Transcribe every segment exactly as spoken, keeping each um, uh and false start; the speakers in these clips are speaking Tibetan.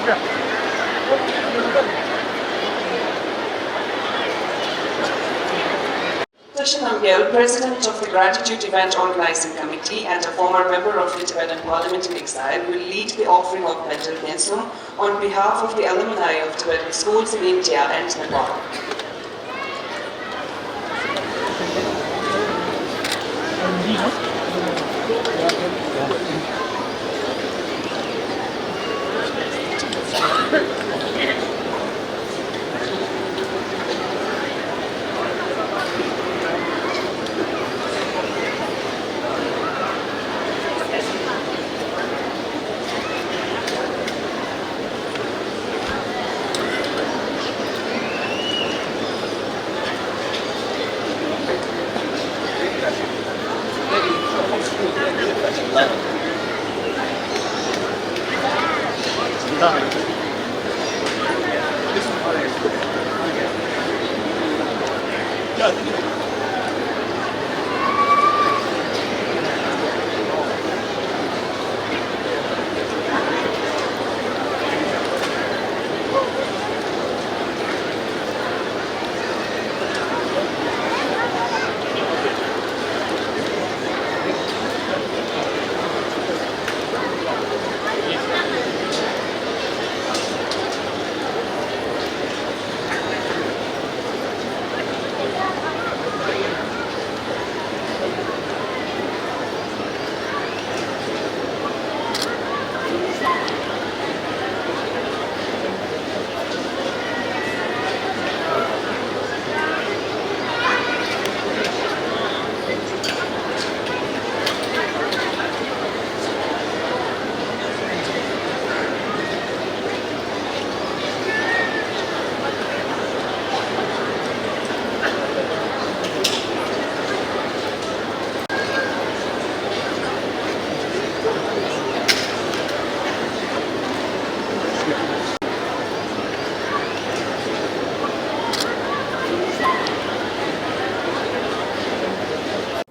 Tashi Namgyal, President of the Gratitude Event Organizing Committee and a former member of the Tibetan Parliament in Exile, will lead the offering of Bental Gyaltsum on behalf of the alumni of Tibetan schools in India and Nepal.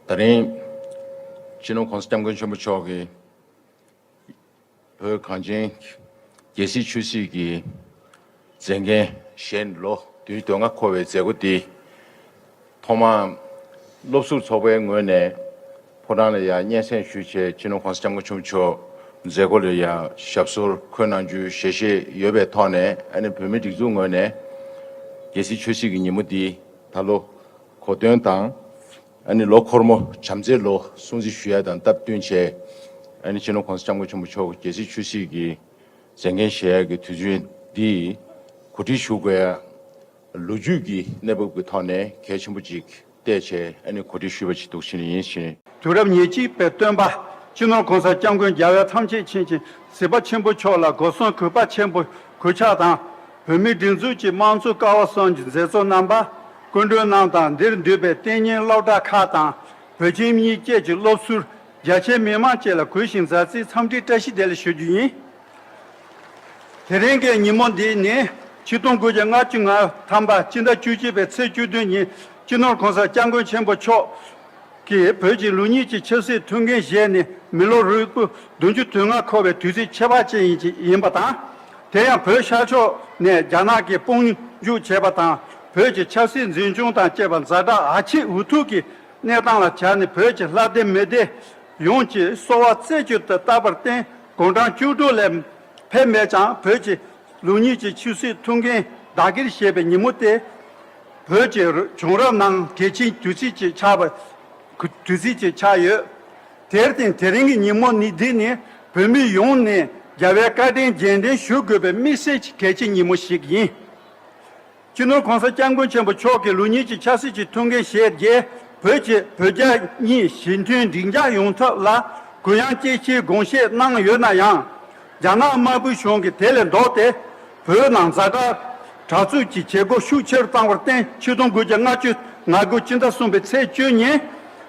ད་རིང་སྤྱི་ནོར་༸གོང་ས་༸སྐྱབས་མགོན་ཆེན་པོ་མཆོག་གིས་བོད་གངས་ཅན་རྒྱལ་སྲིད་ཆོས་སྲིད་ཀྱི་མཛད་འགན་བཞེས་ལོ་བདུན་ཅུ་དོན་ལྔ་འཁོར་བའི་མཛད་སྒོ་འདི། ཐོག་མར་སློབ་ཟུར་ཚོགས་པའི་ངོས་ནས་ཕོ་བྲང་ལ་ཡང་སྙན་སེང་ཞུས་བྱས། སྤྱི་ནོར་༸གོང་ས་༸སྐྱབས་མགོན་ཆེན་པོ་མཆོག་མཛད་སྒོ་ལ་ཡང་ཞབས་སོར་འཁོད་གནང་རྒྱུའི་ཞལ་བཞེས་ཡོད་པའི་ཐོག་ནས། ཨ་ནི་བོད་མིའི་སྒྲིག་འཛུགས་ངོས་ནས་རྒྱལ་སྲིད་ཆོས་སྲིད་ཀྱི་ཉིན་མོ་འདི་ད་ལོ་གོ་སྟོན་དང་། ཨ་ནི་ལོ་འཁོར་མོ་བྱམས་བརྩེའི་ལོ་སྲུང་བརྩི་ཞུ་ཡ་དང་སྟབས་བསྟུན་བྱས། ཨ་ནི་སྤྱི་ནོར་༸གོང་ས་༸སྐྱབས་མགོན་ཆེན་པོ་མཆོག་རྒྱལ་སྲིད་ཆོས་སྲིད་ཀྱི་མཛད་འགན་བཞེས་ཡ་གི་དུས་ཚོད་འདི་གོ་སྒྲིག་ཞུ་དགོས་ཡ། ལོ་རྒྱུས་ཀྱི་གནས་བབ་ཀྱི་ཐོག་ནས་གལ་ཆེན་པོ་ཅིག་བལྟས་བྱས། ཨ་ནི་གོ་སྒྲིག་ཞུས་པ་ཅིག་འདུག་ཕྱིན་ཡིན་ཕྱིན། དུས་རབས་ཉེར་གཅིག་པའི་སྟོན་པ་སྤྱི་ནོར་༸གོང་ས་༸སྐྱབས་མགོན་རྒྱལ་བའི་ཐམས་ཅད་མཁྱེན་ཅིང་གཟིགས་པ་ཆེན་པོ་མཆོག་ལ་སྒོ་གསུམ་གུས་པ་ཆེན་པོ་གུས་ཕྱག་དང་། བོད་མིའི་སྒྲིག་འཛུགས་ཀྱི་དམངས་གཙོ་ཀ་བ་གསུམ་གྱི་མཛད་གཙོ་རྣམ་པ། སྐུ་མགྲོན་རྣམས་དང་། འདིར་འདུས་པའི་གཏན་ཉིན་སློབ་གྲྭ་ཁག་དང་། བོད་ཁྱིམ་གཉིས་བཅས་ཀྱི་སློབ་ཟུར་རྒྱ་ཆེའི་མི་མང་བཅས་ལ་གུས་ཤིང་མཛའ་བརྩེའི་འཚམས་འདྲིའི་བཀྲ་ཤིས་བདེ་ལེགས་ཞུ་རྒྱུ་ཡིན། དེ་རིང་གི་ཉིན་མོ་འདི་ནི་ཆིག་སྟོང་དགུ་བརྒྱ་ལྔ་བཅུ་ང་ཐམ་པ་སྤྱི་ཟླ་བཅུ་གཅིག་པའི་ཚེས་བཅུ་བདུན་ཉིན་སྤྱི་ནོར་༸གོང་ས་༸སྐྱབས་མགོན་ཆེན་པོ་མཆོག་གིས་བོད་ཀྱི་ལུགས་གཉིས་ཀྱི་ཆབ་སྲིད་ཐུགས་འགན་བཞེས་ནས་མི་ལོ་རེ་དགུ་བདུན་ཅུ་དོན་ལྔ་འཁོར་བའི་དུས་ཚིགས་ཁྱད་པར་ཅན་ཡིན་པ་དང་། དེ་ཡང་བོད་ཤར་ཕྱོགས་ནས་རྒྱ་ནག་གིས་དཔུང་འཇུག་བྱས་པ་དང་། བོད་ཀྱི་ཆབ་སྲིད་འཛིན་སྐྱོང་དང་བཅས་པ་ཛ་དྲག་ཨ་ཕྱིར་འུ་ཐུག་གི་གནས་སྟངས་ལ་བྱས་ནས། བོད་ཀྱི་ལྷ་སྡེ་མི་སྡེ་ཡོངས་ཀྱི་གསོལ་བ་རྩེ་གཅིག་ཏུ་བཏབ་པར་བརྟེན། དགུང་གྲངས་བཅུ་དྲུག་ལས་ཕེབས་མེད་ཀྱང་། བོད་ཀྱི་ལུགས་གཉིས་ཀྱི་ཆབ་སྲིད་ཐུགས་འགན་བདག་གིར་བཞེས་པའི་ཉིན་མོ་སྟེ། བོད་ཀྱི་བྱུང་རབས་ནང་གལ་ཆེའི་དུས་ཚིགས་ཅིག་ཆགས་པ། དུས་ཚིགས་ཅིག་ཆགས་ཡོད། དེར་བརྟེན་དེ་རིང་གི་ཉིན་མོ་ནི་འདི་ནི་བོད་མི་ཡོངས་ནས་རྒྱལ་བའི་བཀའ་དྲིན་རྗེས་དྲན་ཞུ་དགོས་པའི་དམིགས་བསལ་གྱི་གལ་ཆེའི་ཉིན་མོ་ཞིག་ཡིན། སྤྱི་ནོར་༸གོང་ས་༸སྐྱབས་མགོན་ཆེན་པོ་མཆོག་གིས་ལུགས་གཉིས་ཀྱི་ཆབ་སྲིད་ཀྱི་ཐུགས་འགན་བཞེས་རྗེས། བོད་ཀྱི་བོད་རྒྱ་གཉིས་ཞི་མཐུན་འགྲིག་འཇགས་ཡོང་ཐབས་ལ་གུ་ཡངས་དཀྱེལ་ཆེའི་དགོངས་བཞེས་གནང་ཡོད་ན་ཡང་། རྒྱ་ནག་དམར་པོའི་གཞུང་གིས་དེ་ལས་ལྡོག་སྟེ། བོད་ནང་ཛ་དྲག་དྲག་རྩུབ་ཀྱི་བྱེད་སྒོ་ཤུགས་ཆེ་རུ་བཏང་བར་བརྟེན། ཆིག་སྟོང་དགུ་བརྒྱ་ལྔ་བཅུ་ང་དགུ་སྤྱི་ཟླ་གསུམ་པའི་ཚེས་བཅུ་ཉིན་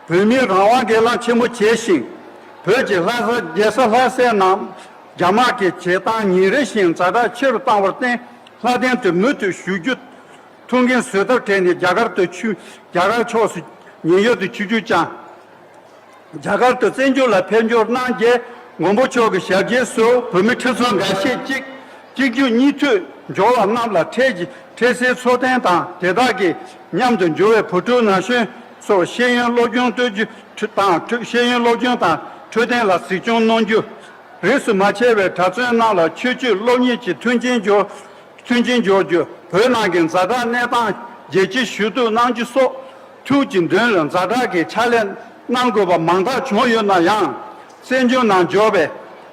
བོད་མིའི་རང་དབང་སྒེར་ལངས་ཆེན་མོ་བྱས་ཤིང་། བོད་ཀྱི་ལྷ་ས་རྒྱལ་ས་ལྷ་སའི་ནང་རྒྱ་དམག་གི་བྱེད་སྟངས་ཉིན་རེ་བཞིན་ཛ་དྲག་ཆེ་རུ་བཏང་བར་བརྟེན། ལྷ་ལྡན་དུ་མུ་མཐུད་བཞུགས་རྒྱུ་ཐུགས་འགན་བཟོད་ཐབས་བྲལ་ནས། རྒྱ་གར་དུ་ཆུ་རྒྱ་གར་ཕྱོགས་སུ་ཉེན་གཡོལ་དུ་ཆིབས་བསྒྱུར་བསྐྱངས། རྒྱ་གར་དུ་བཙན་བྱོལ་ལ་ཕེབས་འབྱོར་གནང་རྗེས། མགོན་པོ་མཆོག་གི་ཞབས་རྗེས་སུ་བོད་མི་ཁྲི་ཚོ་འགའ་ཤས་ཅིག་ གཅིག་གྱུར་གཉིས་མཐུད་འབྱོར་བ་རྣམས་ལ་འཕྲལ་གྱི་འཕྲལ་སེལ་འཚོ་རྟེན་དང་དེ་དག་གི་མཉམ་དུ་འབྱོར་བའི་བུ་ཕྲུག་ན་གཞོན་སོགས་ཤེས་ཡོན་སློབ་སྦྱོང་སྤྲོད་རྒྱུ་དང་ཤེས་ཡོན་སློབ་སྦྱོང་དང་འཕྲོད་བསྟེན་ལ་གཟིགས་སྐྱོང་གནང་རྒྱུ། རིས་སུ་མ་ཆད་པའི་གྲྭ་བཙུན་རྣམས་ལ་ཆོས་སྤྱོད་སློབ་གཉེར་གྱི་མཐུན་རྐྱེན་སྦྱོར་མཐུན་རྐྱེན་སྦྱོར་རྒྱུ། བོད་ནང་གི་ཛ་དྲག་གནས་སྟངས་རྒྱལ་སྤྱིར་ཞུ་གཏུག་གནང་རྒྱུ་སོགས་ཐུགས་ཀྱི་མདུན་ལ་ཛ་དྲག་གི་ཕྱག་ལས་གནང་དགོས་པ་མང་དག་བྱུང་ཡོད་ན་ཡང་། བཙན་བྱོལ་ནང་འབྱོར་བའི་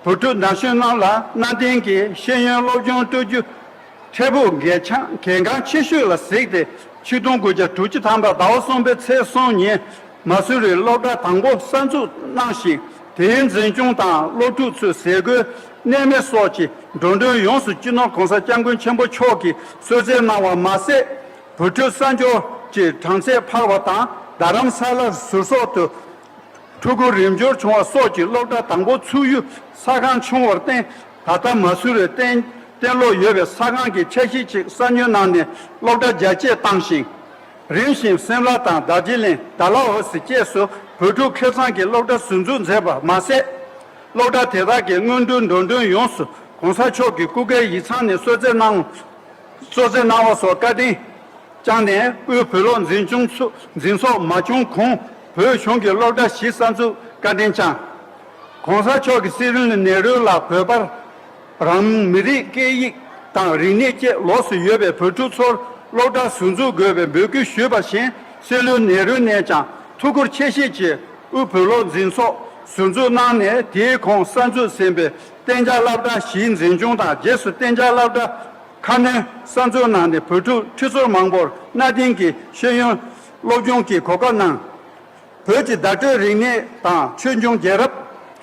བུ་ཕྲུག་ན་གཞོན་རྣམས་ལ་གནའ་དེང་གི་ཤེས་ཡོན་སློབ་སྦྱོང་སྤྲོད་རྒྱུ་འཕྲལ་ཕུགས་གལ་ཆེ་གལ་འགངས་ཆེ་ཤོས་ལ་གཟིགས་ཏེ། ཆིག་སྟོང་དགུ་བརྒྱ་དྲུག་ཅུ་ཐམ་པ་ཟླ་བ་གསུམ་པའི་ཚེས་གསུམ་ཉིན་མ་སུ་རིར་སློབ་གྲྭ་དང་པོ་གསར་འཛུགས་གནང་ཞིང་། དེའི་འཛིན་སྐྱོང་དང་སློབ་ཕྲུག་ཚོའི་ཟས་གོས་གནས་མལ་སོགས་ཀྱི་འགྲོ་གྲོན་ཡོངས་སུ་སྤྱི་ནོར་༸གོང་ས་༸སྐྱབས་མགོན་ཆེན་པོ་མཆོག་གིས་གསོལ་སྩལ་གནང་བ་མ་ཟད། བོད་ཕྲུག་གསར་འབྱོར་གྱི་གྲངས་ཚད་འཕར་བ་དང་། རྡ་རམ་ས་ལར་ཟུར་གསོག་ཏུ་ཕྲུ་གུ་རིམ་འབྱོར་བྱུང་བ་སོགས་ཀྱིས་སློབ་གྲྭ་དང་པོ་ཚུགས་ཡུལ་ས་ཁང་ཆུང་བར་བརྟེན། ད་ལྟ་མ་སུ་རི་གཏན་གཏན་སློག་ཡོད་པའི་ས་ཁང་གི་ཆ་ཤས་ཅིག་གསར་ཉོ་གནང་ནས་སློབ་གྲྭ་རྒྱ་སྐྱེད་བཏང་ཞིང་། རིམ་བཞིན་སིམ་ལ་དང་རྡོ་རྗེ་གླིང་། ཌལ་ཧོ་སི་བཅས་སུ་བོད་ཕྲུག་ཁེ་གཙང་གི་སློབ་གྲྭ་ཟུར་འཛུགས་མཛད་པ་མ་ཟད། སློབ་གྲྭ་དེ་དག་གི་སྔོན་འགྲོའི་འགྲོ་གྲོན་ཡོངས་སུ་༸གོང་ས་མཆོག་གི་སྐུ་སྒེར་ཡིག་ཚང་ནས་གསོལ་སྩལ་གནང་། གསོལ་སྩལ་གནང་བ་སོགས་བཀའ་དྲིན་བསྐྱངས་ནས། དབུས་བོད་སློབ་འཛིན་སྐྱོང་ཚོགས་འཛིན་ཚོགས་མ་བྱུང་གོང་བོད་གཞུང་གིས་སློབ་གྲྭ་བཞི་གསར་འཛུགས་བཀའ་དྲིན་བསྐྱངས། ༸གོང་ས་མཆོག་གིས་སྲིད་བློན་ནེ་རུ་ལ་བོད་པར་རང་མི་རིགས་སྐད་ཡིག་དང་རིག་གནས་བཅས་ལོགས་སུ་ཡོད་པའི་བོད་ཕྲུག་ཚོར་སློབ་གྲྭ་ཟུར་འཛུགས་དགོས་པའི་འབོད་སྐུལ་ཞུས་པ་བཞིན། སྲིད་བློན་ནེ་རུ་ནས་ཀྱང་ཐུགས་ཁུར་ཆེ་བཞེས་ཀྱིས་དབུས་བོད་སློབ་འཛིན་ཚོགས་ཟུར་འཛུགས་གནང་ནས། དེའི་གོང་གསར་འཛུགས་ཟིན་པའི་གཏན་འཇགས་སློབ་གྲྭ་བཞིའི་འཛིན་སྐྱོང་དང་། རྗེས་སུ་གཏན་འཇགས་སློབ་གྲྭ་ཁ་སྣོན་གསར་འཛུགས་གནང་ནས། བོད་ཕྲུག་ཁྲི་ཚོར་མང་པོར་གནའ་དེང་གི་ཤེས་ཡོན་སློབ་སྦྱོང་གི་གོ་སྐབས་གནང་། བོད་ཀྱི་བརྡ་སྤྲོད་རིག་གནས་དང་ཆོས་འབྱུང་རྒྱལ་རབས་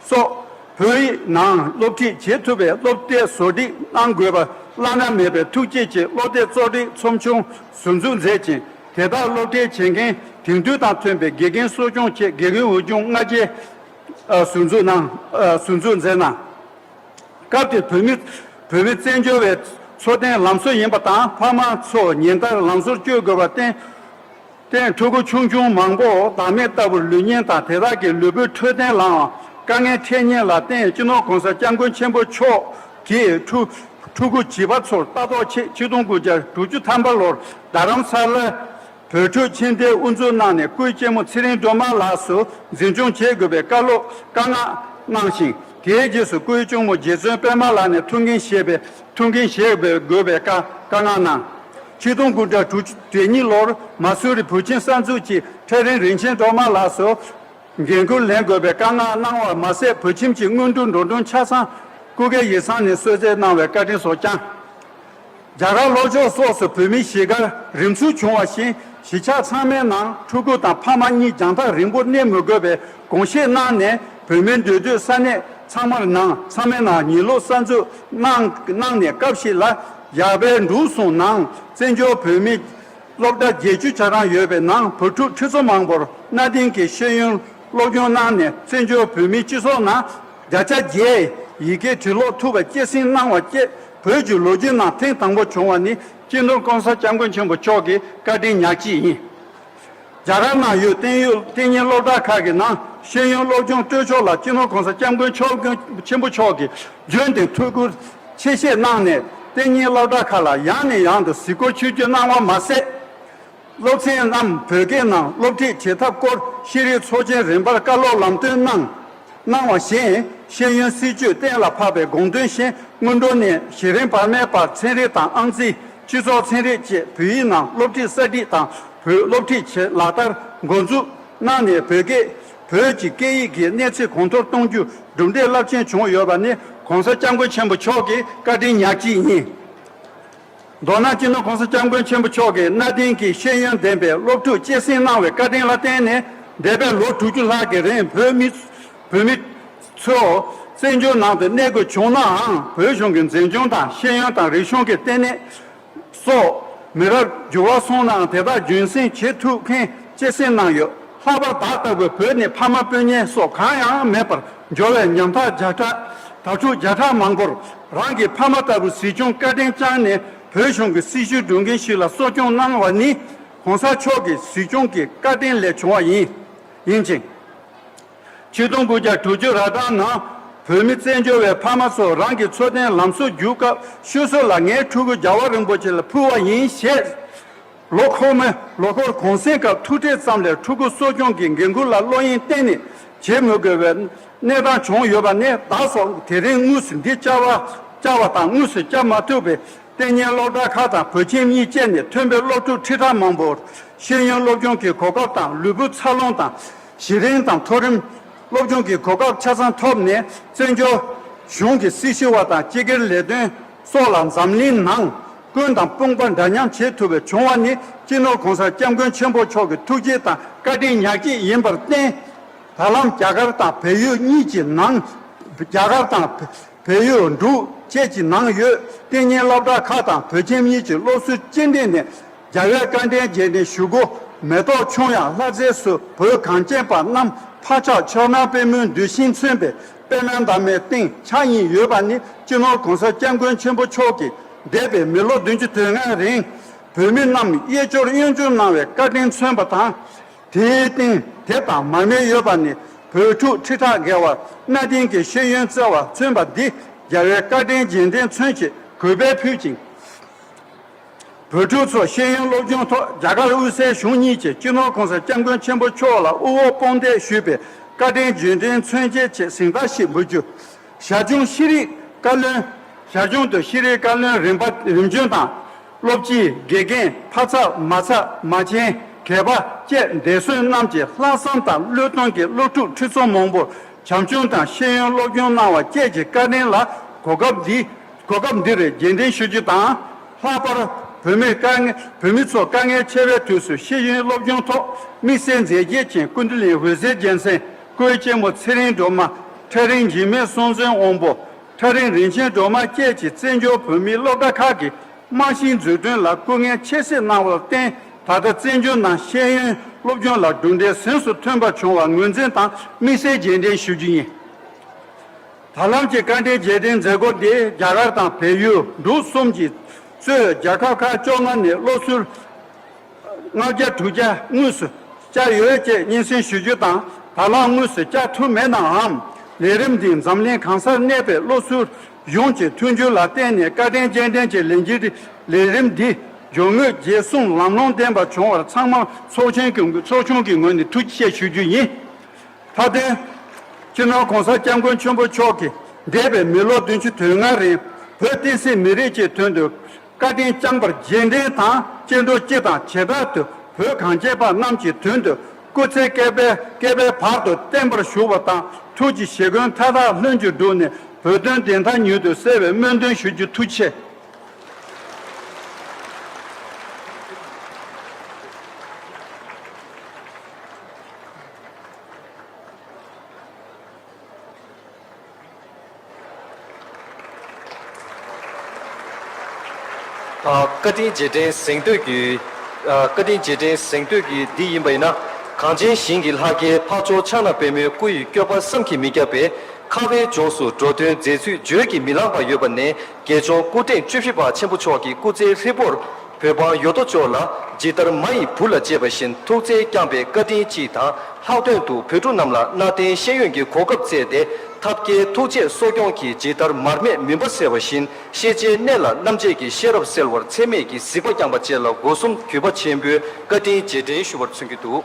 སོགས་བོད་ཡིག་ནང་སློབ་ཁྲིད་བྱེད་ཐུབ་པའི་སློབ་དེབ་བཟོ་སྒྲིག་གནང་དགོས་པ་བླ་ན་མེད་པའི་ཐུགས་བསྐྱེད་ཀྱིས་སློབ་དེབ་གཙོ་སྒྲིག་ཚོགས་ཆུང་ཟུར་འཛུགས་མཛད་ཅིང་། དེ་དག་སློབ་ཁྲིད་བྱེད་མཁན་དེང་དུས་དང་མཐུན་པའི་དགེ་རྒན་གསོ་སྐྱོང་ཆེད་དགེ་རྒན་འོས་སྦྱོང་སྔ་རྗེས་ཨ་ཟུར་འཛུགས་གནང་། ཨ་ཟུར་འཛུགས་མཛད་གནང་། སྐབས་དེར་བོད་མི་བོད་མི་བཙན་བྱོལ་བའི་འཚོ་རྟེན་ལམ་སྲོལ་ཡིན་པ་དང་། ཕ་མ་ཚོ་ཉིན་ལྟར་ལམ་ཟུར་བསྐྱོད་དགོས་པར་བརྟེན། བརྟེན་ཕྲུ་གུ་ཆུང་ཆུང་མང་པོ་བདག་མེད་ལྟ་བུར་ལུས་ཉེན་དང་། དེ་དག་གི་ལུས་པོའི་འཕྲོད་བསྟེན་ལའང་དཀའ་ངལ་འཕྲད་ཉེན་ལ་བརྟེན། སྤྱི་ནོར་༸གོང་ས་༸སྐྱབས་མགོན་ཆེན་པོ་མཆོག་གིས་ཕྲུ་ཕྲུ་གུ་བྱིས་པ་ཚོར་ལྟ་རྟོག་ཆེད་ཆིག་སྟོང་དགུ་བརྒྱ་དྲུག་ཅུ་ཐམ་པ་ལོར་རྡ་རམ་ས་ལར་བོད་ཕྲུག་ཁྱིམ་སྡེ་དབུ་འཛུགས་གནང་ནས། སྐུའི་གཅེན་མོ་ཚེ་རིང་སྒྲོལ་མ་ལགས་སུ་འཛིན་སྐྱོང་བྱེད་དགོས་པའི་བཀའ་སློབ་བཀའ་མངགས་གནང་ཞིང་། དེའི་རྗེས་སུ་སྐུའི་གཅུང་མོ་རྗེ་བཙུན་པད་མ་ལགས་ནས་ཐུགས་འགན་བཞེས་པའི་ཐུགས་འགན་བཞེས་དགོས་པའི་བཀའ་བཀའ་མངགས་གནང་། ཆིག་སྟོང་དགུ་བརྒྱ་དྲུག་ཅུ་རེ་གཉིས་ལོར་མ་སུ་རི་བོད་ཁྱིམ་གསར་འཛུགས་ཀྱི་ཁྲ་རིན་རིན་ཆེན་སྒྲོལ་མ་ལགས་སུ་འགན་ཁུར་ལེན་དགོས་པའི་བཀའ་མངགས་གནང་བ་མ་ཟད། བོད་ཁྱིམ་གྱི་སྔོན་འགྲོའི་འགྲོ་གྲོན་ཆ་ཚང་སྐུ་སྒེར་ཡིག་ཚང་ནས་གསོལ་སྩལ་གནང་བའི་བཀའ་དྲིན་སོགས་བསྐྱངས། རྒྱ་གར་ལྷོ་ཕྱོགས་སོགས་སུ་བོད་མིའི་གཞིས་སྒར་རིམ་ཚུགས་བྱུང་བ་བཞིན། གཞིས་ཆགས་ཚང་མའི་ནང་ཕྲུ་གུ་དང་ཕ་མ་གཉིས་རྒྱང་ཐག་རིང་པོར་གནས་མི་དགོས་པའི་དགོངས་བཞེས་གནང་ནས། བོད་མིའི་འདུས་སྡོད་ས་གནས་ཚང་མར་ནང་ཚང་མའི་ནང་ཉིན་ལོག་གསར་འཛུགས་གནང་གནང་ནས། སྐབས་ཤིག་ལ་ཡར་པའི་འབྲུག་གསུམ་ནང་བཙན་བྱོལ་བོད་མི་སློབ་གྲྭ་བརྒྱད་ཅུ་ཆ་གྲངས་ཡོད་པའི་ནང་བོད་ཕྲུག་ཁྲི་ཚོ་མང་པོར་གནའ་དེང་གི་ཤེས་ཡོན་སློབ་སྦྱོང་གནང་ནས། བཙན་བྱོལ་བོད་མིའི་སྤྱི་ཚོགས་ནང་བརྒྱ་ཆ་བརྒྱའི་ཡི་གེ་འབྲི་ཀློག་ཐུབ་པ་སྐྱེད་སྲིང་གནང་བ་བཅས། བོད་ཀྱི་ལོ་རྒྱུས་ནང་ཐེངས་དང་པོ་བྱུང་བ་ནི། སྤྱི་ནོར་༸གོང་ས་༸སྐྱབས་མགོན་ཆེན་པོ་མཆོག་གི་བཀའ་དྲིན་ཉག་གཅིག་ཡིན། རྒྱ་གར་ནང་ཡོད་བསྟན་ཡོད་བསྟན་རྙིང་སློབ་གྲྭ་ཁག་གི་ནང་ཤེས་ཡོན་སློབ་སྦྱོང་སྤྲོད་ཕྱོགས་ལ་སྤྱི་ནོར་༸གོང་ས་༸སྐྱབས་མགོན་མཆོག་ཆེན་པོ་མཆོག་གིས་རྒྱུན་དུ་ཐུགས་ཁུར་ཆེ་བཞེས་གནང་ནས། བསྟན་རྙིང་སློབ་གྲྭ་ཁག་ལ་ཡང་ནས་ཡང་དུ་གཟིགས་སྐོར་ཆོས་བརྒྱུད་གནང་བ་མ་ཟད། སློབ་ཚན་རྣམས་བོད་སྐད་ནང་སློབ་ཁྲིད་བྱེད་ཐབས་སྐོར་ཤེས་རིག་ཚོགས་ཆེན་རིམ་པར་བཀའ་སློབ་ལམ་སྟོན་གནང་གནང་བ་བཞིན། ཤེས་ཡོན་སྲིད་བྱུས་གཏན་ལ་ཕབ་པའི་དགོངས་དོན་བཞིན། སྔོན་འགྲོ་ནས་གཞི་རིམ་བར་མའི་བར་ཚན་རིག་དང་ཨང་རྩིས། སྤྱི་ཚོགས་ཚན་རིག་བཅས་བོད་ཡིག་ནང་སློབ་ཁྲིད་གསར་སྒྲིག་དང་། བོད་སློབ་ཁྲིད་བྱེད་ལག་བསྟར་འགོ་འཛུགས་གནང་ནས། བོད་སྐད་བོད་ཀྱི་སྐད་ཡིག་གི་གནས་ཚད་གོང་མཐོར་གཏོང་རྒྱུ་གྲུབ་འབྲས་རླབས་ཆེན་བྱུང་ཡོད་པ་ནི་༸གོང་ས་༸སྐྱབས་མགོན་ཆེན་པོ་མཆོག་གི་བཀའ་དྲིན་ཉག་གཅིག་ཡིན། མདོར་ན། སྤྱི་ནོར་༸གོང་ས་༸སྐྱབས་མགོན་ཆེན་པོ་མཆོག་གིས་གནའ་དེང་གི་ཤེས་ཡོན་ལྡན་པའི་སློབ་ཕྲུག་སྐྱེད་སྲིང་གནང་བའི་བཀའ་དྲིན་ལ་བརྟེན་ནས། འདས་པའི་ལོ་དྲུག་ཅུ་ལྷག་གི་རིང་བོད་མི་བོད་མི་ཚོ་བཙན་བྱོལ་ནང་དུ་གནས་དགོས་བྱུང་ནའང་། བོད་གཞུང་གི་འཛིན་སྐྱོང་དང་། ཤེས་ཡོན་དང་རིག་གཞུང་གི་ལྟེ་གནས་སོགས་མི་རབས་འགྱུར་བ་སོང་ནའང་དེ་དག་རྒྱུན་སྲིང་བྱེད་ཐུབ་མཁན་སྐྱེད་སྲིང་གནང་ཡོད། ལྷག་པར་བདག་ལྟ་བུ་བོད་ནས་ཕ་མ་སྤུན་ཉེ་སོགས་གང་ཡང་མེད་པར་འབྱོར་བའི་ཉམ་ཐག་བརྒྱ་ཕྲག་དྭ་ཕྲུག་བརྒྱ་ཕྲག་མང་པོར་རང་གི་ཕ་མ་ལྟ་བུའི་གཟིགས་སྐྱོང་བཀའ་དྲིན་བསྐྱངས་ནས། བོད་གཞུང་གི་སྲི་ཞུ་སྒྲུབ་མཁན་ཞིག་ལ་གསོ་སྐྱོང་གནང་བ་ནི་༸གོང་ས་མཆོག་གི་གཟིགས་སྐྱོང་གི་བཀའ་དྲིན་ལས་བྱུང་བ་ཡིན་ཡིན་ཅིང་། ཆིག་སྟོང་དགུ་བརྒྱ་དྲུག་ཅུ་རེ་གྲངས་ནང་ བོད་མི་བཙན་བྱོལ་བའི་ཕ་མ་ཚོ་རང་གི་འཚོ་རྟེན་ལམ་སྲོལ་བསྒྱུར་སྐབས་ཤོད་སྲོལ་ལ་ངའི་ཕྲུ་གུ་རྒྱལ་བ་རིན་པོ་ཆེ་ལ་ཕུལ་བ་ཡིན་ཞེས། ལོ་འཁོར་མོ་ལོ་འཁོར་གུང་གསེང་སྐབས་ཐུག་འཕྲད་ཙམ་ལས་ཕྲུ་གུ་གསོ་སྐྱོང་གི་འགན་འཁུར་ལ་བློ་གཡེང་གཏན་ནས་བྱེད་མི་དགོས་པའི་གནས་སྟངས་བྱུང་ཡོད་པ་ནས། བདག་སོགས་དེ་རིང་དངོས་སུ་འདི་བཅར་བ་བཅར་བ་དང་དངོས་སུ་བཅར་མ་ཐུབ་པའི་ལྟས་ངན་སློབ་གྲྭ་ཁག་དང་བོད་ཁྱིམ་གཉིས་བཅས་ནས་ཐོན་པའི་སློབ་ཕྲུག་ཁྲི་ཕྲག་མང་པོར་ཤེས་ཡོན་སློབ་སྦྱོང་གི་གོ་སྐབས་དང་ལུས་པོའི་འཚར་ལོངས་དང་། གཞི་རིམ་དང་མཐོ་རིམ་སློབ་སྦྱོང་གི་གོ་སྐབས་ཆ་ཚང་ཐོབ་ནས་བཙན་བྱོལ་གཞུང་གི་སྲི་ཞུ་བ་དང་སྤྱི་སྒེར་ལས་དོན་སོགས་ལ་འཛམ་གླིང་ནང་ཀུན་དང་དཔུང་པ་འདྲ་མཉམ་བྱེད་ཐུབ་པའི་བྱུང་བ་ནི་སྤྱི་ནོར་གོང་ས་སྐྱབས་མགོན་ཆེན་པོ་མཆོག་གི་ཐུགས་རྗེ་དང་བཀའ་དྲིན་ཉག་གཅིག་ཡིན་པར་བརྟེན། ད་ལམ་རྒྱ་གར་དང་བལ་ཡུལ་གཉིས་ཀྱི་ནང་རྒྱ་གར་དང་བལ་ཡུལ་འབྲུག་བཅས་ཀྱི་ནང་ཡོད་ལྟས་ངན་སློབ་གྲྭ་ཁག་དང་བོད་ཁྱིམ་གཉིས་ཀྱི་སློབ་ཟུར་སྤྱི་འཐུས་ནས་རྒྱལ་བའི་བཀའ་དྲིན་རྗེས་དྲན་ཞུ་སྒོ་མེ་ཏོག་ཁྱུང་ཡང་ལྷ་རྫས་སུ་བོད་གངས་ཅན་པ་རྣམས་ཕ་ཕྱོགས་ཕྱོགས་སྣང་པད་མོའི་གདུལ་ཞིང་མཚོན་པའི་པད་མའི་འདབ་མའི་སྟེང་ཆགས་ཡིན་ཡོད་པ་ནི་སྤྱི་ནོར་གོང་ས་སྐྱབས་མགོན་ཆེན་པོ་མཆོག་གིས་འདས་པའི་མི་ལོ་བདུན་ཅུ་དོན་ལྔའི་རིང་བོད་མི་རྣམས་གཡས་སྐྱོར་གཡོན་སྐྱོར་གནང་བའི་བཀའ་དྲིན་མཚོན་པ་དང་། དེའི་སྟེང་དེབ་དང་མར་མེ་ཡོད་པ་ནི་བོད་ཕྲུག་ཁྲི་ཕྲག་བརྒལ་བར་གནའ་དེང་གི་ཤེས་ཡོན་བསྩལ་བ་མཚོན་པ་འདི་རྒྱལ་བའི་བཀའ་དྲིན་རྗེས་དྲན་མཚོན་ཆེད་གུས་པས་ཕུལ་ཅིང་། བོད་ཕྲུག་ཚོ་ཤེས་ཡོན་སློབ་སྦྱོང་ཐོག་རྒྱ་གར་དབུས་སའི་གཞུང་གཉིས་ཀྱིས་སྤྱི་ནོར་གོང་ས་སྐྱབས་མགོན་ཆེན་པོ་མཆོག་ལ་དབུ་འོག་དཔུང་འདེགས་ཞུས་པའི་བཀའ་དྲིན་རྗེས་དྲན་མཚོན་བྱེད་ཆེད་གཟེངས་རྟགས་ཤིག་འབུལ་རྒྱུ། ཞར་བྱུང་ཤེས་རིག་བཀའ་བློན། ཞར་བྱུང་དུ་ཤེས་རིག་བཀའ་བློན་རིམ་པ་རིམ་བྱོན་དང་། སློབ་སྤྱི། དགེ་རྒན། ཕ་ཚབ། མ་ཚབ། མ་བྱན། གད་པ་བཅས་འདས་གསོན་རྣམས་ཀྱི་ལྷག་བསམ་དང་བློས་གཏོང་གིས་སློབ་ཕྲུག་ཁྲི་ཚོ་མང་པོར་བྱམས་སྐྱོང་དང་ཤེས་ཡོན་སློབ་སྦྱོང་གནང་བ་བཅས་ཀྱི་བཀའ་དྲིན་ལ་གོ་སྐབས་འདི་གོ་སྐབས་འདིར་རྗེས་དྲན་ཞུ་རྒྱུ་དང་། ལྷག་པར་བོད་མི་དཀའ་ངལ་བོད་མི་ཚོ་དཀའ་ངལ་ཆེ་བའི་དུས་སུ་ཤེས་ཡོན་སློབ་སྦྱོང་ཐོག་དམིགས་བསལ་མཛད་རྗེས་ཅན་ཀུན་བཏུས་གླིང་འོད་ཟེར་རྒྱལ་མཚན། ཀོས་ཅན་མོ་ཚེ་རིང་སྒྲོལ་མ། ཁྲ་རིང་འཇིགས་མེད་སྲོང་བཙན་དབང་པོ། ཁྲ་རིང་རིན་ཆེན་སྒྲོལ་མ་བཅས་ཀྱིས་བཙན་བྱོལ་བོད་མིའི་སློབ་གྲྭ་ཁག་གི་རྨང་གཞིའི་འཛུགས་སྐྲུན་ལ་སྐུ་ངལ་ཆེ་སེ་གནང་བར་བརྟེན། ད་ལྟ་བཙན་བྱོལ་ནང་ཤེས་ཡོན་སློབ་སྦྱོང་ལ་གྲུབ་འབྲས་གཟེངས་སུ་ཐོན་པ་བྱུང་བར་ངོས་འཛིན་དང་དམིགས་བསལ་རྗེས་དྲན་ཞུ་རྒྱུ་ཡིན། ད་ལམ་གྱི་བཀའ་དྲིན་རྗེས་དྲན་མཛད་སྒོ་འདི་རྒྱ་གར་དང་བལ་ཡུལ་འབྲུག་གསུམ་གྱིས་གཙོས་རྒྱལ་ཁབ་ཁག་བཅོ་ལྔ་ནས་སློབ་ཟུར་ལྔ་བརྒྱ་དྲུག་བརྒྱ་དངོས་སུ་བཅར་ཡོད་ཅེས་སྙན་སེང་ཞུ་རྒྱུ་དང་། ད་ལམ་དངོས་སུ་བཅར་ཐུབ་མེད་ནའང་། ལས་རིམ་འདིས་འཛམ་གླིང་གང་སར་གནས་པའི་སློབ་ཟུར་ཡོངས་ཀྱི་མཐུན་འགྱུར་ལ་བརྟེན་ནས་བཀའ་དྲིན་རྗེས་དྲན་གྱི་ལས་འགུལ་ལས་རིམ་འདི་སྦྱོར་དངོས་རྗེས་གསུམ་ལམ་ལྷོང་ལྡན་པ་བྱུང་བར་ཚང་མར་ཚོགས་ཆུང་གི་ཚོགས་ཆུང་གི་ངོས་ནས་ཐུགས་རྗེ་ཆེ་ཞུ་རྒྱུ་ཡིན། མཐའ་དོན། སྤྱི་ནོར་གོང་ས་སྐྱབས་མགོན་ཆེན་པོ་མཆོག་གིས་འདས་པའི་མི་ལོ་བདུན་ཅུ་དོན་ལྔའི་རིང་བོད་བསྟན་སྲིད་མི་རིགས་ཀྱི་དོན་དུ་བཀའ་དྲིན་བསྐྱངས་པར་རྗེས་དྲན་དང་སྐྱེ་འགྲོ་སྤྱི་དང་བྱེ་བྲག་ཏུ་བོད་གངས་ཅན་པ་རྣམས་ཀྱི་དོན་དུ་སྐུ་ཚེ་བསྐལ་པའི་བསྐལ་པའི་བར་དུ་བརྟན་པར་བཞུགས་པ་དང་། ཐུགས་ཀྱི་བཞེད་དགོངས་མཐའ་དག་ལྷུན་གྱིས་གྲུབ་ནས་བོད་དོན་བདེན་མཐའ་མྱུར་དུ་གསལ་བའི་སྨོན་འདུན་ཞུ་རྒྱུ། ཐུགས་རྗེ་ཆེ། ཨ། བཀའ་དྲིན་རྗེས་དྲན་གཟེངས་བསྟོད་ཀྱི། ཨ། བཀའ་དྲིན་རྗེས་དྲན་གཟེངས་བསྟོད་ཀྱི་འདི་ཡིན་པ་ཡིན་ན། གངས་ཅན་ཞིང་གི་ལྷ་སྐལ་འཕགས་མཆོག་ཕྱག་ན་པདྨོའི་སྐུ་ཡི་བཀོད་པ་བསམ་གྱིས་མི་ཁྱབ་པས། ཁ་བའི་ལྗོངས་སུ་འགྲོ་དོན་མཛད་ཚུལ་བརྗོད་ཀྱིས་མི་ལང་བ་ཡོད་པ་ནས། དགེ་སྦྱོང་སྐུ་ཕྲེང་བཅུ་བཞི་པ་ཆེན་པོ་མཆོག་གི་སྐུ་ཚེའི་ཧྲིལ་པོར། བོད་འབངས་ཡོད་དོ་ཅོག་ལ་ཇི་ལྟར་མ་ཡི་བུ་ལ་གཅེས་པ་བཞིན་ཐུགས་བརྩེས་བསྐྱངས་པའི་བཀའ་དྲིན་གཅིག་དང་། ལྷག་དོན་དུ་བོད་ཕྲུག་རྣམས་ལ་གནའ་དེང་ཤེས་ཡོན་གྱི་གོ་སྐབས་བསྩལ་ཏེ། ཐབས་མཁས་ཐུགས་རྗེས་གསོ་སྐྱོང་གིས་ཇི་ལྟར་མར་མེ་མུན་པ་སེལ་བ་བཞིན། ཤེས་བྱའི་གནས་ལ་རྣམ་འབྱེད་ཀྱི་ཤེས་རབ་གསལ་བར་འཚེ་མེད་ཀྱི་གཟིགས་པ་བསྐྱངས་པ་བཅས་ལ་སྒོ་གསུམ་གུས་པ་ཆེན་པོས་བཀའ་དྲིན་རྗེས་དྲན་ཞུ་བར་མཚོན་གྱི་འདུག།